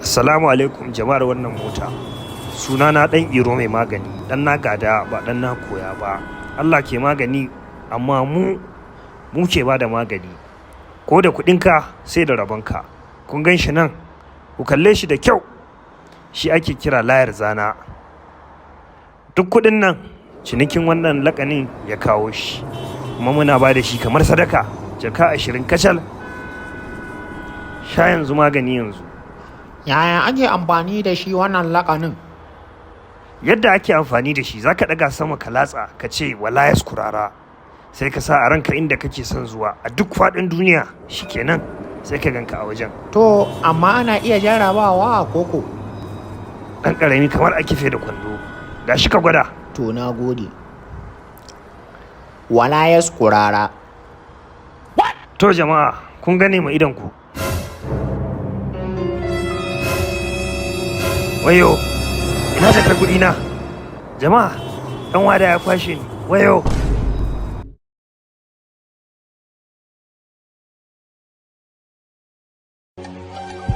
Assalamu alaikum jama'ar wannan mota. Sunana Ɗan Iro mai magani, ɗan na gada ba ɗan na koya ba. Allah ke magani amma mu ke ba da magani. Ko da kuɗinka sai da rabonka. Kun gan shi nan, ku kalle shi da kyau. Shi ake kira layar zana. Duk kuɗin nan cinikin wannan lakanin ya kawo shi. Kuma muna ba da shi kamar sadaka, jaka 20 kacal. Sha yanzu magani yanzu. Yaya ake amfani da shi wannan lakanin? Yadda ake amfani da shi, zaka ɗaga sama ka latsa ka ce walayas kurara, sai ka sa a ranka inda kake son zuwa a duk faɗin duniya, shikenan sai ka ganka a wajen. To, amma ana iya jarrabawa koko? Ɗan ƙarami kamar a kife da kwando. Gashi ka gwada. To, na gode. Walayas kurara. To jama'a, kun gane ma idon ku. Wayo, ina jakar kuɗi na? Jama'a, ɗan wada ya kwashe ni. Wayo.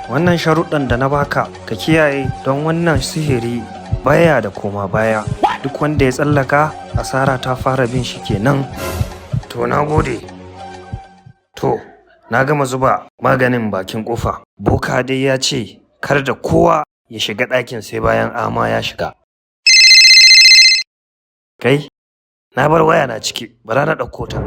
Wannan sharuɗan da na baka ka kiyaye, don wannan sihiri baya da koma baya. Duk wanda ya tsallaka, asara ta fara bin shi kenan. To, na gode. To, na gama zuba maganin bakin kofa. Boka dai ya ce kar da kowa ya shiga ɗakin sai bayan ama ya shiga. Kai, na bar waya na ciki, bara na ɗauko ta.